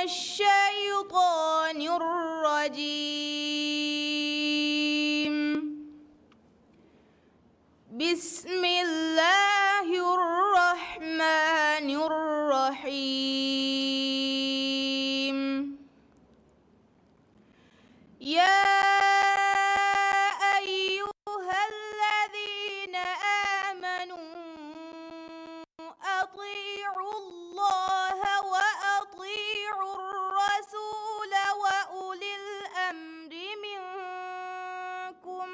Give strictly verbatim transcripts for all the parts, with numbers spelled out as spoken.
الشيطان الرجيم. بسم الله الرحمن الرحيم. يا أيها الذين آمنوا أطيعوا الله وأطيعوا الرسول وأولي الأمر منكم،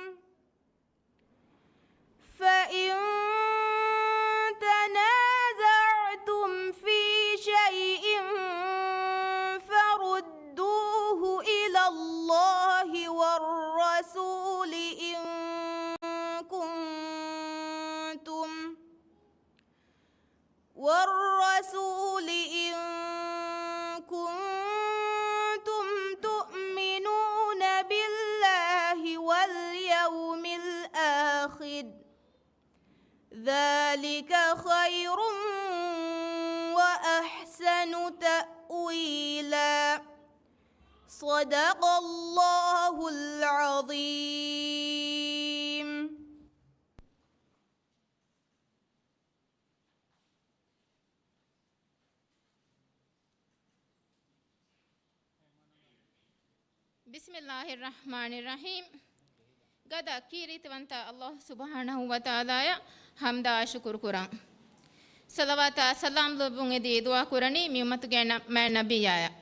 فإن تنازعتم في شيء فردوه إلى الله والرسول إن كنتم والرسول إن كنتم تؤمنون بالله واليوم الآخر، ذلك خير وأحسن تأويلا. صدق الله العظيم. بسم الله الرحمن الرحيم. ގަދަ ކީރިތިވަންތަ ﷲ ސުބްޙާނަހޫ ވަތަޢާލާއަށް ޙަމްދާ ޝުކުރު ކުރަން. ޞަލަވާތާ ސަލާމް ލެއްވުން އެދި ދުޢާ ކުރަނީ މި އުއްމަތުގެ ނަ-، މާތް ނަބިއްޔާއަށް.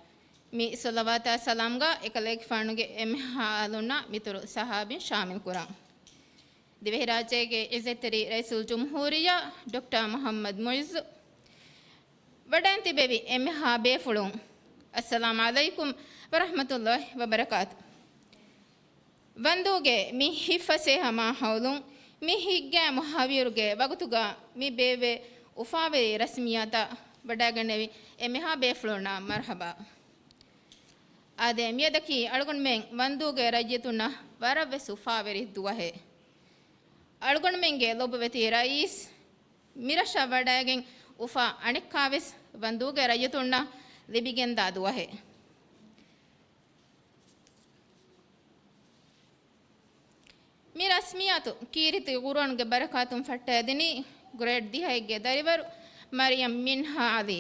މި ޞަލަވާތާ ސަލާމްގަ އެކަލޭގެފާނުގެ އެންމެހާ އަހުލުންނާ މިތުރު ޞަޙާބީން ޝާމިލް ކުރަން. ދިވެހިރާއްޖޭގެ ޢިއްޒަތްތެރި ރައީސުލްޖުމްހޫރިއްޔާ ޑޮކްޓަރ މުޙައްމަދު މުޢިއްޒު، ވަޑައިން ތިބެވި އެންމެހާ ބޭފުޅުން، އައްސަލާމް ޢަލައިކުމް ވަރަޙްމަތުﷲ ވަބަރަކާތު. ވަންދޫގެ މި ހިތްފަސޭހަ މާހައުލުން، މި ހިތްގައިމު ހަވީރުގެ ވަގުތުގަ މި ބޭއްވޭ އުފާވެރި ރަސްމިއްޔާތަށް ވަޑައިގެންނެވި އެންމެހާ ބޭފުޅުންނަށް މަރުޙަބާ. އާދެ، މިއަދަކީ އަޅުގަނޑުމެން ވަންދޫގެ ރައްޔިތުންނަށް ވަރަށްވެސް އުފާވެރި ދުވަހެއް. އަޅުގަނޑުމެންގެ ލޮބުވެތި ރައީސް މިރަށަށް ވަޑައިގެން އުފާ އަނެއްކާވެސް ވަންދޫގެ ރައްޔިތުންނަށް ލިބިގެންދާ ދުވަހެއް. މި ރަސްމިއްޔާތު ކީރިތި ޤުރުއާނުގެ ބަރަކާތުން ފައްޓައިދިނީ ގްރޭޑް ދިހައެއްގެ ދަރިވަރު މަރިޔަމް މިންހާ ޢަލީ.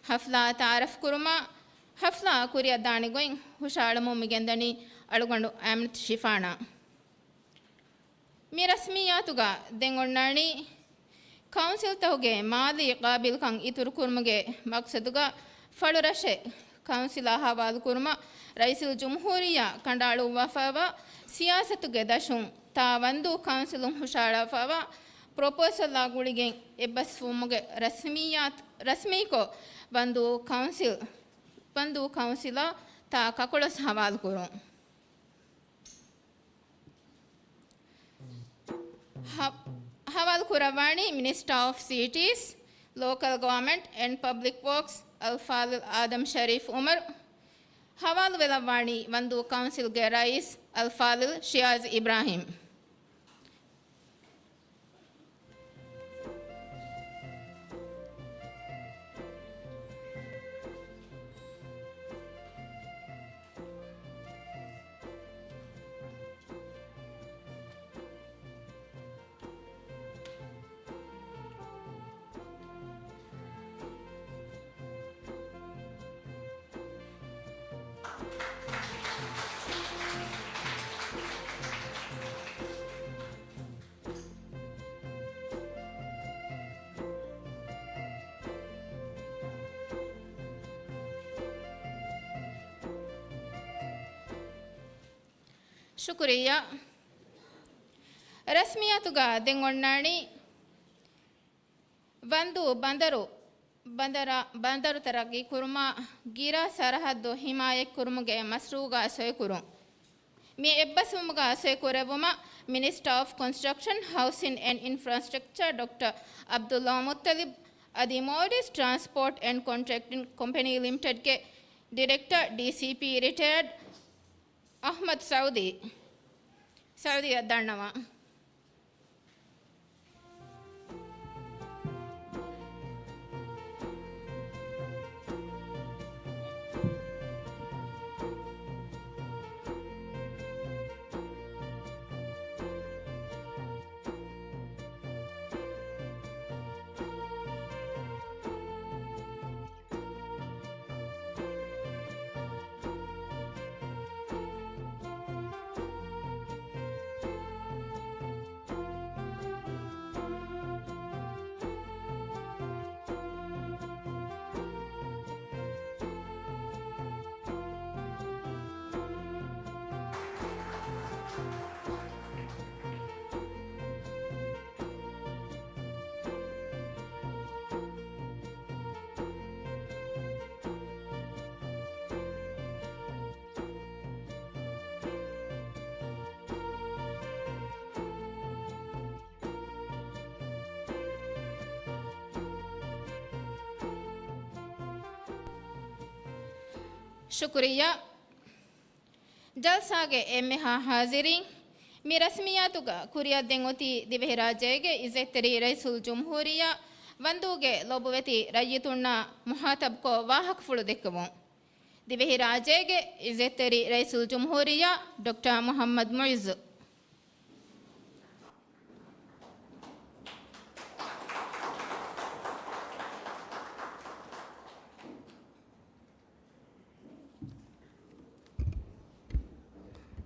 ޙަފްލާ ތަޢާރަފް ކުރުމަށް ޙަފްލާ ކުރިއަށް ދާނެ ގޮތް ހުށައަޅަމުން މިގެންދަނީ އަޅުގަނޑު އަމިނަތު ޝިފާނާ. މި ރަސްމިއްޔާތުގަ ދެން އޮންނާނީ، ކައުންސިލްތަކުގެ މާލީ ޤާބިލްކަން އިތުރުކުރުމުގެ މަޤްޞަދުގަ ފަޅުރަށެއް ކައުންސިލާ ޙަވާލުކުރުމަށް ރައީސުލްޖުމްހޫރިއްޔާ ކަނޑައަޅުއްވާފައިވާ ސިޔާސަތުގެ ދަށުން ތާ ވަންދޫ ކައުންސިލުން ހުށައަޅާފައިވާ ޕްރޮޕޯސަލާ ގުޅިގެން އެއްބަސްވުމުގެ ރަސްމިއްޔާތު، ރަސްމީކޮށް ވަންދޫ ކައުންސިލް، ވަންދޫ ކައުންސިލާ ތާ ކަކުޅަސް ޙަވާލުކުރުން. ހަ-، ހަވާލު ކުރައްވާނީ މިނިސްޓާ އޮފް ސިޓީސް، ލޯކަލް ގަވަރމަންޓް އެންޑް ޕަބްލިކް ވޯކްސް އަލްފާޟިލް އާދަމް ޝަރީފް އުމަރު. ހަވާލު ވެލައްވާނީ ވަންދޫ ކައުންސިލްގެ ރައީސް އަލްފާޟިލް ޝިޔާޒް އިބްރާހިމް. ޝުކުރިއްޔާ. ރަސްމިއްޔާތުގަ ދެން އޮންނާނީ، ވަންދޫ ބަނދަރު، ބަނދަރަ-، ބަނދަރު ތަރައްގީ ކުރުމަށް ގިރާ ސަރަހައްދު ހިމާޔަތްކުރުމުގެ މަޝްރޫޢުގަ ސޮއިކުރުން. މި އެއްބަސްވުމުގަ ސޮއިކުރެއްވުމަށް މިނިސްޓާ އޮފް ކޮންސްޓްރަކްޝަން، ހައުސިން އެންޑް އިންފްރާސްޓްރަކްޗަރ ޑޮކްޓަރ ޢަބްދުﷲ މުއްޠަލިބް އަދި މޯލްޑިވްސް ޓްރާންސްޕޯޓް އެންޑް ކޮންޓްރެކްޓިން ކޮމްޕެނީ ލިމިޓެޑްގެ ޑިރެކްޓަރ، ޑީސީޕީ ރިޓަޔާޑް އަޙްމަދު ސައުދީ، ސައުދީއަށް ދަންނަވަން. ޝުކުރިއްޔާ. ޖަލްސާގެ އެންމެހާ ހާޒިރީން، މި ރަސްމިއްޔާތުގަ ކުރިއަށްދެން އޮތީ ދިވެހިރާއްޖޭގެ އިއްޒަތްތެރި ރައީސުލްޖުމްހޫރިއްޔާ ވަންދޫގެ ލޮބުވެތި ރައްޔިތުންނާ މުހާތަބްކޮށް ވާހަކަފުޅު ދެއްކެވުން. ދިވެހިރާއްޖޭގެ އިއްޒަތްތެރި ރައީސުލްޖުމްހޫރިއްޔާ ޑޮކްޓަރ މުޙައްމަދު މުޢިއްޒު.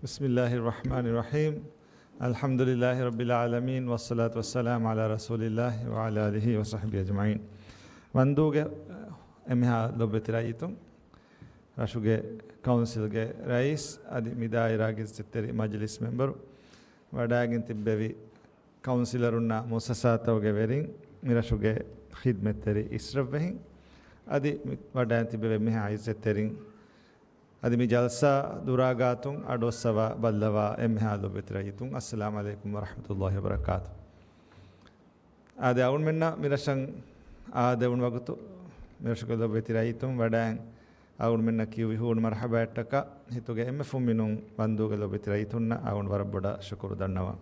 بسم الله الرحمن الرحيم. الحمد لله رب العالمين، والصلاة والسلام على رسول الله وعلى آله وصحبه أجمعين. ވަންދޫގެ އެންމެހާ ލޮބުވެތި ރައްޔިތުން، ރަށުގެ ކައުންސިލްގެ ރައީސް އަދި މި ދާއިރާގެ އިއްޒަތްތެރި މަޖިލިސް މެމްބަރު، ވަޑައިގެން ތިއްބެވި ކައުންސިލަރުންނާ މުއައްސަސާތަކުގެ ވެރިން، މިރަށުގެ ޚިދްމަތްތެރި އިސްރަށްވެހިން އަދި މި ވަޑައިގެން ތިއްބެވި އެންމެހާ އިއްޒަތްތެރިން އަދި މި ޖަލްސާ ދުރާގާތުން އަޑުއައްސަވާ ބައްލަވާ އެންމެހާ ލޮބުވެތި ރައްޔިތުން، އައްސަލާމު ޢަލައިކުމް ވަރަޙްމަތުﷲި ވަބަރަކާތު. އާދެ، އަޅުގަނޑުމެންނަށް މިރަށަށް އާދެވުނު ވަގުތު މިރަށުގެ ލޮބުވެތި ރައްޔިތުން ވަޑައިން އަޅުގަނޑުމެންނަށް ކިޔުވި ހޫނު މަރުޙަބާއަށްޓަކާ ހިތުގެ އެންމެ ފުންމިނުން ވަންދޫގެ ލޮބުވެތި ރައްޔިތުންނަށް އަޅުގަނޑު ވަރަށް ބޮޑަށް ޝުކުރު ދަންނަވަން.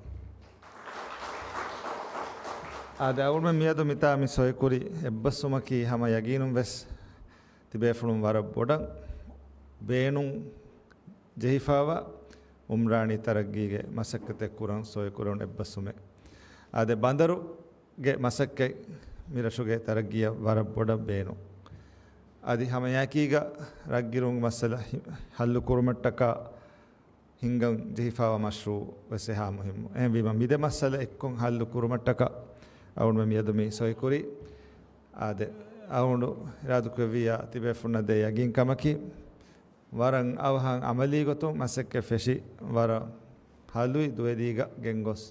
އާދެ، އަޅުގަނޑުމެން މިއަދު މިތާ މި ސޮއިކުރި އެއްބަސްވުމަކީ ހަމަ ޔަގީނުން ވެސް ތިބޭފުޅުން ވަރަށް ބޮޑަށް ބޭނުން ޖެހިފައިވާ އުމްރާނީ ތަރައްގީގެ މަސައްކަތެއް ކުރަން ސޮއިކުރެވުނު އެއްބަސްވުމެއް. އާދެ، ބަނދަރުގެ މަސައްކަތް މިރަށުގެ ތަރައްގީއަށް ވަރަށް ބޮޑަށް ބޭނުން. އަދި ހަމައެކީގަ ރަށްގިރުމުގެ މައްސަލަ ހި-، ހައްލު ކުރުމަށްޓަކާ ހިންގަން ޖެހިފައިވާ މަޝްރޫއު ވެސް އެހާ މުހިއްމު. އެހެންވީމަ، މި ދެ މައްސަލަ އެއްކޮށް ހައްލު ކުރުމަށްޓަކާ އަޅުގަނޑުމެން މިއަދު މި ސޮއިކުރީ. އާދެ، އަޅުގަނޑު އިރާދަކުރެއްވިއްޔާ ތިބޭފުޅުންނަށް ދޭ ޔަގީންކަމަކީ، ވަރަށް އަވަހަށް އަމަލީ ގޮތުން މަސައްކަތް ފެށި، ވަރަށް ހަލުވި ދުވެލީގަ ގެންގޮސް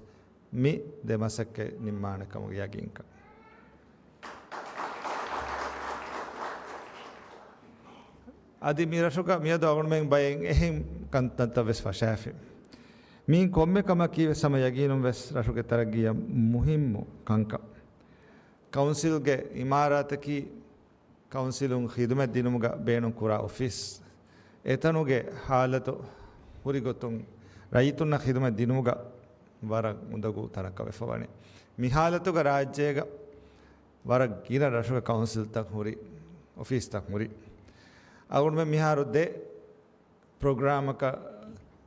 މި ދެ މަސައްކަތް ނިންމާނެ ކަމުގެ ޔަގީންކަން. އަދި މި ރަށުގަ މިއަދު އަޅުގަނޑުމެން ބައެއް އެހެން ކަންތައްތައް ވެސް ފަށާފި. މިއިން ކޮންމެ ކަމަކީ ވެސް ހަމަ ޔަގީނުން ވެސް ރަށުގެ ތަރައްގީއަށް މުހިއްމު ކަންކަން. ކައުންސިލްގެ އިމާރާތަކީ ކައުންސިލުން ޚިދުމަތް ދިނުމުގަ ބޭނުން ކުރާ އޮފީސް. އެތަނުގެ ހާލަތު ހުރި ގޮތުން ރައްޔިތުންނަށް ޚިދުމަތް ދިނުމުގަ ވަރަށް އުނދަގޫ ތަނަކަށް ވެފަ ވަނީ. މި ހާލަތުގަ ރާއްޖޭގަ ވަރަށް ގިނަ ރަށުގެ ކައުންސިލްތައް ހުރި، އޮފީސްތައް ހުރި. އަޅުގަނޑުމެން މިހާރު ދެ ޕްރޮގްރާމަކަށް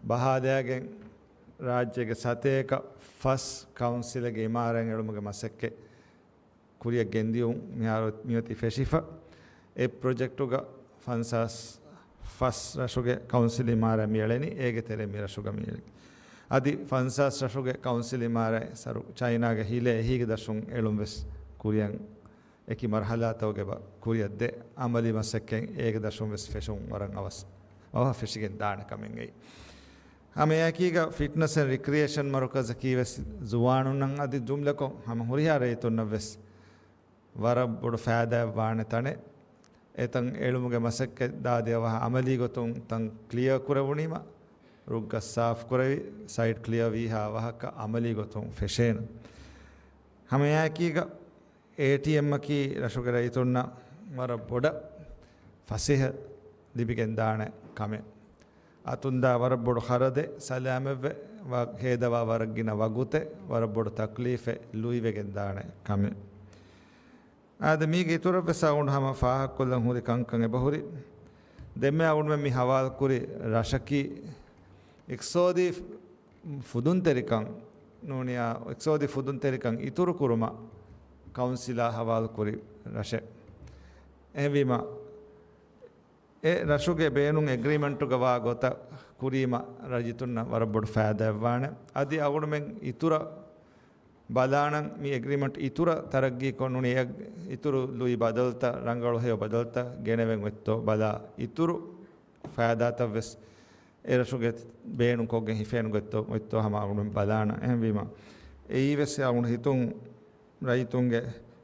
ބަހާލައިގެން ރާއްޖޭގެ ސަތޭކަ ފަސް ކައުންސިލެއްގެ އިމާރާތް އެޅުމުގެ މަސައްކަތް ކުރިއަށް ގެންދިޔުން މިހާރު މިއޮތީ ފެށިފަ. އެ ޕްރޮޖެކްޓުގަ ފަންސާސް ފަސް ރަށުގެ ކައުންސިލް އިމާރާތް މިއެޅެނީ، އޭގެ ތެރެއިން މި ރަށުގަ މިއެޅި. އަދި ފަންސާސް ރަށުގެ ކައުންސިލް އިމާރާތް ސަރު ޗައިނާގެ ހިލޭ އެހީގެ ދަށުން އެޅުން ވެސް ކުރިއަށް އެކި މަރުޙަލާތަކުގެ ބަ-، ކުރިއަށް ދޭ އަމަލީ މަސައްކަތް އޭގެ ދަށުން ވެސް ފެށުން ވަރަށް އަވަސް، އަވަހަށް ފެށިގެން ދާނެ ކަމެއް އެއީ. ހަމައެކީގަ ފިޓްނަސް އެންޑް ރިކްރިއޭޝަން މަރުކަޒަކީ ވެސް ޒުވާނުންނަށް އަދި ޖުމްލަކޮށް ހަމަ ހުރިހާ ރައްޔިތުންނަށް ވެސް ވަރަށް ބޮޑު ފައިދާއެއް ވާނެ ތަނެއް. އެތަން އެޅުމުގެ މަސައްކަތް ދާދި އަވަހަށް އަމަލީ ގޮތުން ތަން ކްލިއަރ ކުރެވުނީމަ، ރުއްގަސް ސާފު ކުރެވި، ސައިޓް ކްލިއަރ ވީހާ އަވަހަކަށް އަމަލީ ގޮތުން ފެށޭނެ. ހަމައެކީގަ އޭޓީއެމްއަކީ ރަށުގެ ރައްޔިތުންނަށް ވަރަށް ބޮޑަށް ފަސޭހަ ލިބިގެންދާނެ ކަމެއް. އަތުންދާ ވަރަށް ބޮޑު ޚަރަދެއް ސަލާމަތްވެ ވަ-، ހޭދަވާ ވަރަށް ގިނަ ވަގުތެއް، ވަރަށް ބޮޑު ތަކްލީފެއް ލުއިވެގެންދާނެ ކަމެއް. އާދެ، މީގެ އިތުރަށް ވެސް އަޅުގަނޑު ހަމަ ފާހަގަކޮށްލަން ހުރި ކަންކަން އެބަހުރި. ދެންމެ އަޅުގަނޑުމެން މި ހަވާލުކުރި ރަށަކީ އިޤްތިޞާދީ ފުދުންތެރިކަން ނޫނިޔާ، އިޤްތިޞާދީ ފުދުންތެރިކަން އިތުރު ކުރުމަށް ކައުންސިލާ ހަވާލުކުރި ރަށެއް. އެހެންވީމަ، އެ ރަށުގެ ބޭނުން އެގްރިމެންޓުގަ ވާ ގޮތަށް ކުރީމަ ރައްޔިތުންނަށް ވަރަށް ބޮޑު ފައިދާއެއް ވާނެ. އަދި އަޅުގަނޑުމެން އިތުރަށް ބަލާނަން މި އެގްރިމެންޓް އިތުރަށް ތަރައްގީކޮށް ނޫނީ އެ އިތުރު ލުއި ބަދަލުތައް ރަނގަޅު ހެޔޮ ބަދަލުތައް ގެނެވެން އޮތްތޯ ބަލާ އިތުރު ފައިދާތައް ވެސް އެ ރަށުގެ ބޭނުން ކޮށްގެން ހިފޭނު ގޮތްތޯ، އޮތްތޯ ހަމަ އަޅުގަނޑު ބަލާނަން. އެހެންވީމަ، އެއީ ވެސް އަޅުގަނޑު ހިތުން ރައްޔިތުންގެ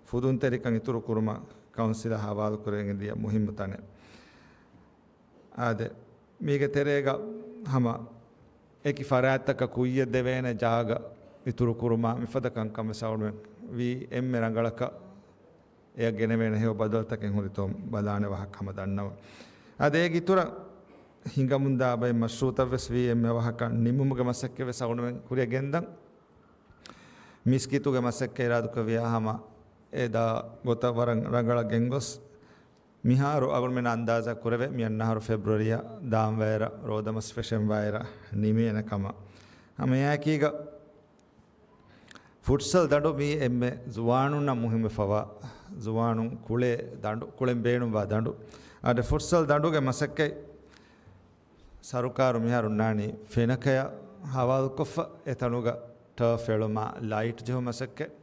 ފުދުންތެރިކަން އިތުރު ކުރުމަށް ކައުންސިލަށް ހަވާލު ކުރެވިގެން ދިޔަ މުހިއްމު ތަނެއް. އާދެ، މީގެ ތެރޭގަ ހަމަ އެކި ފަރާތްތަކަށް ކުއްޔަށް ދެވޭނެ ޖާގަ އިތުރު ކުރުމާ މިފަދަ ކަންކަން ވެސް އަޅުގަނޑުމެން ވީ އެންމެ ރަނގަޅަކަށް އެޔަށް ގެނެވޭނެ ހެޔޮ ބަދަލުތަކެއް ހުރިތޯ ބަލާނެ ވާހަކަ ހަމަ ދަންނަވަން. އަދި އޭގެ އިތުރަށް ހިނގަމުންދާ ބައެއް މަޝްރޫޢުތައް ވެސް ވީ އެންމެ އަވަހަކަށް ނިމުމުގެ މަސައްކަތް ވެސް އަޅުގަނޑުމެން ކުރިއަށް ގެންދަން. މިސްކިތުގެ މަސައްކަތް އިރާދަކުރެއްވިޔާ ހަމަ އެ ދާ ގޮތަށް ވަރަށް ރަނގަޅަށް ގެންގޮސް، މިހާރު އަޅުގަނޑުމެން އަންދާޒާ ކުރެވޭ މި އަންނަ އަހަރު ފެބްރުއަރީއަށް ދާންވައިރަށް ރޯދަމަސް ފެށެން ވާއިރަށް ނިމޭނެ ކަމަށް. ހަމަ އެއާއެކީގަ ފުޓްސަލް ދަނޑު މީ އެންމެ ޒުވާނުންނަށް މުހިންމުވެފަވާ، ޒުވާނުން ކުޅޭ ދަނޑު، ކުޅެން ބޭނުންވާ ދަނޑު. އަދި ފުޓްސަލް ދަނޑުގެ މަސައްކަތް ސަރުކާރު މިހާރު ނާނީ ފެނަކަޔަށް ހަވާލުކޮށްފަ، އެތަނުގަ ޓާފް އެޅުމާ ލައިޓް ޖެހުމަށް މަސައްކަތް،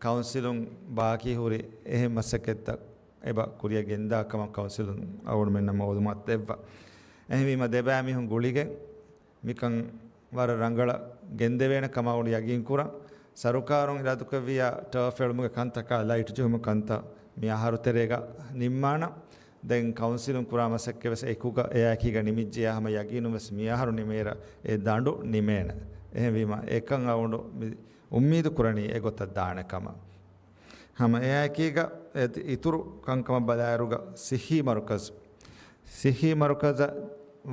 ކައުންސިލުން ބާކީ ހުރި އެހެން މަސައްކަތްތައް އެބަ ކުރިއަށް ގެންދާ ކަމަށް ކައުންސިލުން އަޅުގަނޑުމެންނަށް މައުލޫމާތު ދެއްވާ. އެހެންވީމަ ދެބައިމީހުން ގުޅިގެން މިކަން ވަރަށް ރަނގަޅަށް ގެންދެވޭނެ ކަމަށް އަޅުގަނޑު ޔަގީން ކުރަން. ސަރުކާރުން އިރާދަކުރެއްވިޔާ ޓާފް އެޅުމުގެ ކަންތަކާ ލައިޓް ޖެހުމުގެ ކަންތައް މި އަހަރު ތެރޭގަ ނިންމާނަން. ދެން ކައުންސިލުން ކުރާ މަސައްކަތް ވެސް އެކުގަ އެއާއެކީގަ ނިމިއްޖެޔާ ހަމަ ޔަގީނުން ވެސް މި އަހަރު ނިމޭއިރަށް އެ ދަނޑު ނިމޭނެ. އެހެންވީމަ އެކަން އަޅުގަނޑު މި އުއްމީދު ކުރަނީ އެގޮތަށް ދާނެ ކަމަށް. ހަމަ އެއާއެކީގަ އެ އިތުރު ކަންކަމަށް ބަލާއިރުގަ ސިއްހީ މަރުކަޒު، ސިއްހީ މަރުކަޒަށް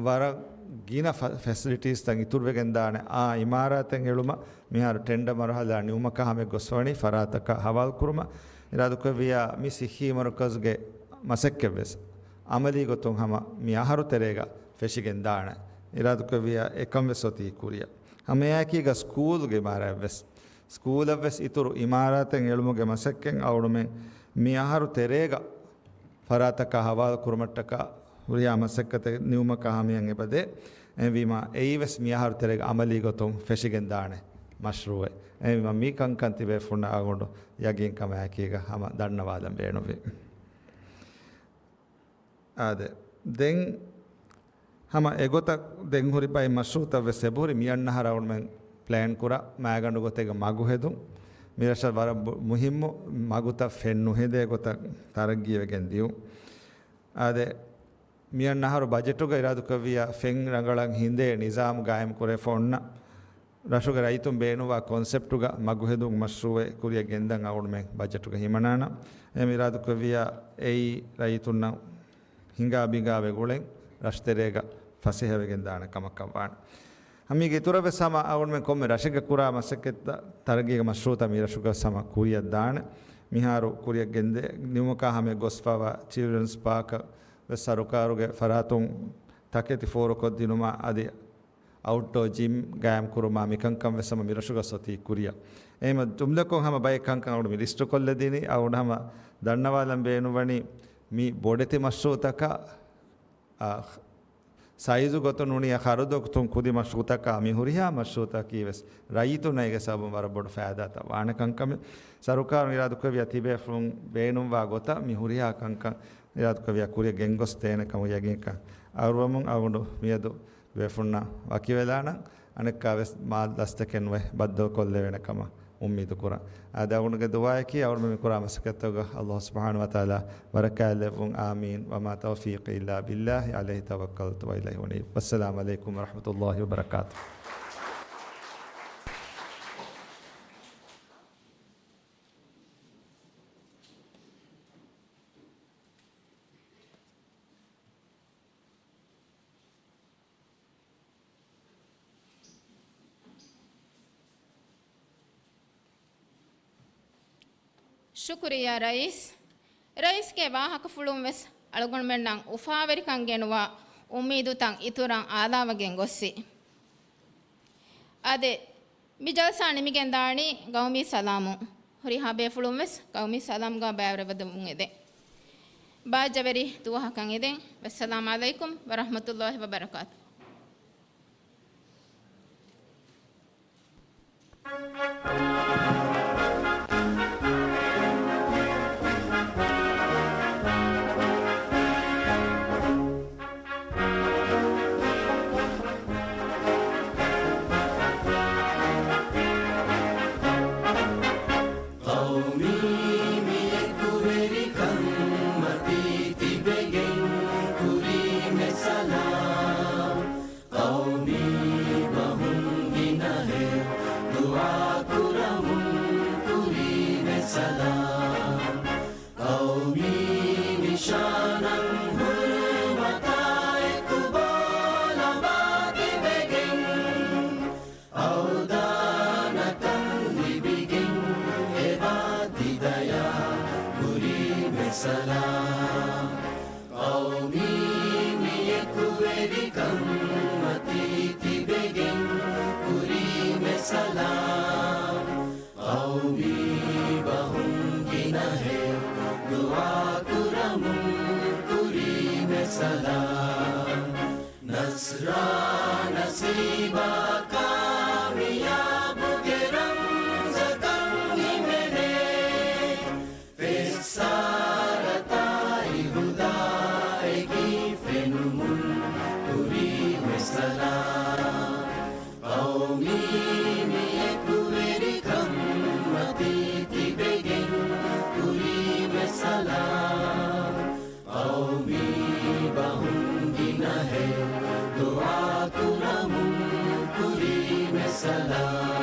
ވަރަށް ގިނަ ފަ-، ފެސިލިޓީސްތައް އިތުރުވެގެން ދާނެ އާ އިމާރާތެއް އެޅުމަށް މިހާރު ޓެންޑަ މަރުހަލާ ނިމުމަކާ ހަމަ ގޮސްފަވަނީ ފަރާތަކަށް ހަވާލުކުރުމަށް. އިރާދަކުރެއްވިޔާ މި ސިއްހީ މަރުކަޒުގެ މަސައްކަތްވެސް އަމަލީ ގޮތުން ހަމަ މި އަހަރު ތެރޭގަ ފެށިގެން ދާނެ. އިރާދަކުރެއްވިޔާ އެކަން ވެސް އޮތީ ކުރިއަށް. ހަމައެއާއެކީގަ ސްކޫލްގެ އިމާރާތްވެސް، ސްކޫލަށްވެސް އިތުރު އިމާރާތެއް އެޅުމުގެ މަސައްކަތް އަޅުގަނޑުމެން މި އަހަރު ތެރޭގަ ފަރާތަކާ ހަވާލު ކުރުމަށްޓަކާ ހުރިހާ މަސައްކަތެއް ނިމުމަކާ ހަމަޔަށް އެބަދޭ. އެހެންވީމާ އެއީވެސް މި އަހަރު ތެރޭގަ އަމަލީ ގޮތުން ފެށިގެން ދާނެ މަޝްރޫއެއް. އެހެންވީމާ މި ކަންކަން ތިބޭފުޅުންނަށް އަޅުގަނޑު ޔަގީންކަމާއެކީގަ ހަމަ ދަންނަވާލަން ބޭނުންވި. އާދެ، ދެން ހަމަ އެގޮތަށް ދެން ހުރި ބައެއް މަޝްރޫއުތައް ވެސް އެބަހުރި. މި އަންނަ އަހަރަށް އަޅުގަނޑުމެން ޕްލޭން ކުރާ މައިގަނޑު ގޮތެއްގަ މަގު ހެދުން. މި ރަށަށް ވަރަށް ބު-، މުހިއްމު މަގުތައް ފެން ނުހެދޭ ގޮތަށް ތަރައްގީވެގެން ދިޔުން. އާދެ، މި އަންނަ އަހަރު ބަޖެޓުގަ އިރާދަކުރެއްވިޔާ ފެން ރަނގަޅަށް ހިނދޭ ނިޒާމު ގާއިމް ކުރެވިފަ އޮންނަ ރަށުގެ ރައްޔިތުން ބޭނުންވާ ކޮންސެޕްޓުގަ މަގުހެދުން މަޝްރޫއެއް ކުރިއަށް ގެންދަން އަޅުގަނޑުމެން ބަޖެޓުގަ ހިމަނާނަން. އެހެން އިރާދަކުރެއްވިޔާ އެއީ ރައްޔިތުންނަށް ހިނގާ ބިނގާވެ ގުޅެން ރަށުތެރޭގަ ފަސޭހަވެގެން ދާނެ ކަމަކަށް ވާނެ. ހަމީގެ އިތުރަށް ވެސް ހަމަ އަޅުގަނޑުމެން ކޮންމެ ރަށެއްގަ ކުރާ މަސައްކަތްތައް ތަރައްގީގެ މަޝްރޫއުތައް މި ރަށުގަ ވެސް ހަމަ ކުރިއަށް ދާނެ. މިހާރު ކުރިއަށް ގެންދެ ނިމުމަކާ ހަމަ ގޮސްފަވާ ޗިލްޑްރަންސް ޕާކަށް ވެސް ސަރުކާރުގެ ފަރާތުން ތަކެތި ފޯރުކޮށްދިނުމާ އަދި އައުޓްޑޯ ޖިމް ގާއިމް ކުރުމާ މިކަންކަން ވެސް ހަމަ މިރަށުގަ އޮތީ ކުރިއަށް. އެހެންވީމަ ޖުމްލަކޮށް ހަމަ ބައެއް ކަންކަން އަޅުގަނޑު މި ލިސްޓު ކޮށްލަދިނީ. އަޅުގަނޑު ހަމަ ދަންނަވާލަން ބޭނުންވަނީ މި ބޮޑެތި މަޝްރޫއުތަކަށް، އާ، ސައިޒު ގޮތުން ނޫނީ ޚަރަދު ގޮތުން ކުދި މަޝްރޫއުތަކާ މި ހުރިހާ މަޝްރޫއުތަކީ ވެސް ރައްޔިތުންނަށް އޭގެ ސަބަބުން ވަރަށް ބޮޑު ފައިދާތައް ވާނެ ކަންކަމެއް. ސަރުކާރުން އިރާދަކުރެއްވިޔާ ތިބޭފުޅުން ބޭނުންވާ ގޮތަށް މި ހުރިހާ ކަންކަން އިރާދަކުރެއްވިޔާ ކުރިއަށް ގެންގޮސްދޭނެ ކަމަށް ޔަގީންކަން އަރުވަމުން އަޅުގަނޑު މިއަދު ބޭފުޅުންނަށް ވަކިވެލާނަން. އަނެއްކާވެސް މާ ދަސްތަކެއް ނުވެ ބައްދަލުކޮށްލެވޭނެ ކަމަށް އުއްމީދު ކުރަން. އާދެ، އަޅުގަނޑުގެ ދުޢާއަކީ އަޅުގަނޑު މި ކުރާ މަސައްކަތްތަކުގަ ﷲ ސުބްޙާނަހޫ ވަތަޢާލާ ބަރަކާތްލެއްވުން. އާމީން. وما توفيقي إلا بالله، عليه توكلت وإليه أنيب. والسلام عليكم ورحمة الله وبركاته. ޝުކުރިއްޔާ ރައީސް. ރައީސްގެ ވާހަކަފުޅުން ވެސް އަޅުގަނޑުމެންނަށް އުފާވެރިކަން ގެނުވާ އުއްމީދުތައް އިތުރަށް އާލާވެގެން ގޮއްސި. އާދެ، މި ޖަލްސާ ނިމިގެންދާނީ ގައުމީ ސަލާމުން. ހުރިހާ ބޭފުޅުން ވެސް ގައުމީ ސަލާމްގާ ބައިވެރިވަމުން އެދެން. ބާއްޖަވެރި ދުވަހަކަށް އެދެން. ވައްސަލާމް ޢަލައިކުމް ވަރަޙްމަތުﷲި ވަބަރަކާތު. ޤައުމީ މި އެކުވެރިކަން މަތީ ތިބެގެން ކުރީމެ ސަލާމް. ޤައުމީ ބަހުން ގިނަހެއް ދުޢާ ކުރަމުން. ކަންމަތީ ތިބެގެން ކުރީމެ ސަލާމް. ޤައުމީ ބަހުން ގިނަހެއް ދުޢާ ކުރަމުން ކުރީމެ ސަލާމް. ނަޞްރާ ނަސީބާ ކާމިޔާބުގެ ރަމްޒަކަށް ހިމެނޭ. ފެއްސާރަތާއި ހުދާއެކީ ފެނުމުން ކުރީމެ ސަލާމް. ޤައުމީ މިއެކުވެރިކަންމަތީ ތިބެގެން ކުރީމެ ސަލާމް. ޤައުމީ ބަހުން ގިނަހެއް ދުޢާ ކުރަމުން ކުރީމެ ސަލާމް.